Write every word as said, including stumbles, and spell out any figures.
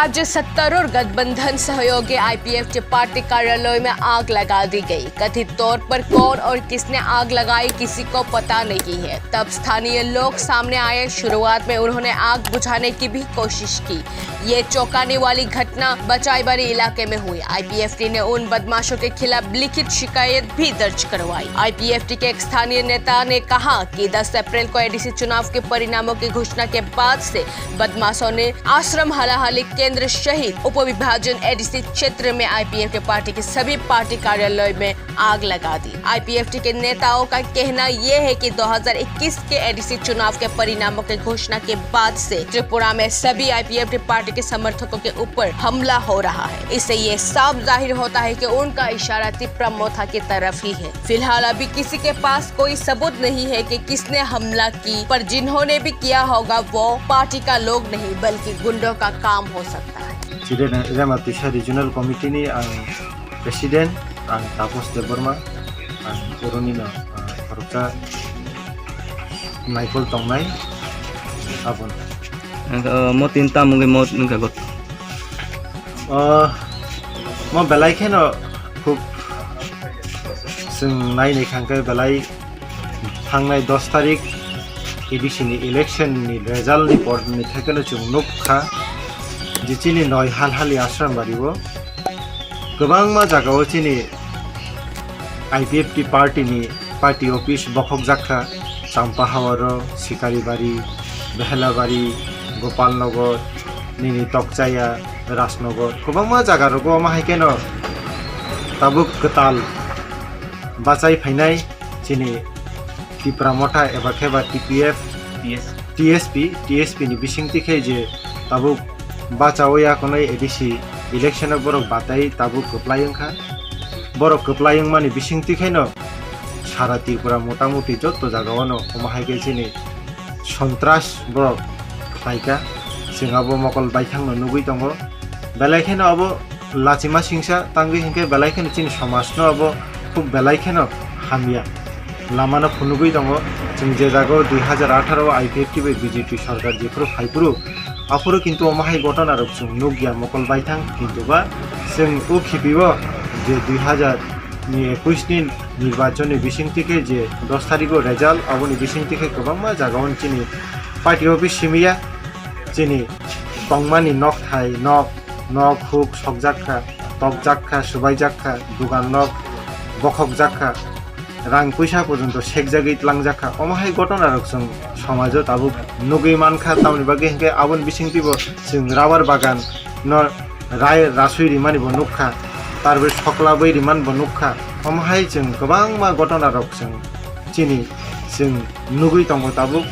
राज्य सत्तारूढ़ गठबंधन सहयोगी आईपीएफटी पार्टी कार्यालय में आग लगा दी गई। कथित तौर पर कौन और किसने आग लगाई, किसी को पता नहीं है। तब स्थानीय लोग सामने आए। शुरुआत में उन्होंने आग बुझाने की भी कोशिश की। ये चौंकाने वाली घटना बचाईबारी इलाके में हुई। आईपीएफटी ने उन बदमाशों के खिलाफ लिखित शिकायत भी दर्ज करवाई। आईपीएफटी के एक स्थानीय नेता ने कहा कि दस अप्रैल को एडीसी चुनाव के परिणामों की घोषणा के बाद से बदमाशों ने आश्रम हालाहाली केंद्र सहित उप विभाजन एडीसी क्षेत्र में आईपीएफटी पार्टी के सभी पार्टी कार्यालय में आग लगा दी। आईपीएफटी के नेताओं का कहना यह है कि दो हज़ार इक्कीस के एडीसी चुनाव के परिणामों के घोषणा के बाद से त्रिपुरा में सभी आईपीएफटी पार्टी के समर्थकों के ऊपर हमला हो रहा है। इससे ये साफ जाहिर होता है कि उनका इशारा तिपरा मोथा की तरफ ही है। फिलहाल अभी किसी के पास कोई सबूत नहीं है कि किसने हमला की, पर जिन्होंने भी किया होगा वो पार्टी का लोग नहीं बल्कि गुंडों का काम हो सकता है। Chire Rema Tisa Regional Committee ni ang President, ang Tapos Debbarma, ang Puroni no, ah, khoroksa naikol tongnai, abon. Ang, ah, mo tin tamung mo nung ka got. Ah, mo belai kheno khub chwng nai nai khang khe belai thangnai dos tarik A D C ni election ni result ni por ni thai kheno chwng nuk kha je chini noi hal hal ni Ashram Bari o kwbangma jaga o chini I P F T party ni party office bokhok jak kha, Champa Hawar o, Sikari Bari, Behela Bari, Gopal Nagar, nini Tokchaya, Rajnagar, kwbangma jaga rogo omo hai kheno tabuk kwtal bachai phainai chini Tipra Motha eba khe ba T P F, T S P. T S P, T S P ni bisingtwi khe je tabuk bachaui ya konwi A D C election o borok batai tabuk kwplai wngkha. Borok kwplai wngmani bisingtwi khe no sara Tripura motamuti jotto jaga o no omo hai khe chini sontras borok khlaikha, chwng abo mokol baithang no nugui tongo. Belai kheno abo lachima singsa tangwi hinkhe belai kheno chini somaj no abo khub belai kheno hamya lama no phunugui tongo. Chwng je jaga o dui hajar atharo o I P F T bai B J P sarkar jephuru phaiphuru aphuru kintu omo hai gotona rok chwng nukya mokol baithang, kintu ba chwng o khipi o je dui hajar ni ekush ni nirbachon ni bisingtwi khe je dos tarikh o result, aboni bisingtwi khe kwbangma jaga o chini party office simiya, chini tongmani nokthai nok, nok huk sokjak kha, tokjak kha, subaijak kha, dugan nok bokhokjak kha, rang puisa porjonto sekjagwi tlangjak kha. Omo hai gotona rok chwng somajo tabuk nugwi mankha, tamoni bagwi hinkhe aboni bisingtwi bo chwng rubber bagan no rai rasui rimani bo nukha, tarpore soklabwi rimani bo nukha. Omo hai chwng kwbangma gotona rok chwng chini chwng nugwi tongo tabuk.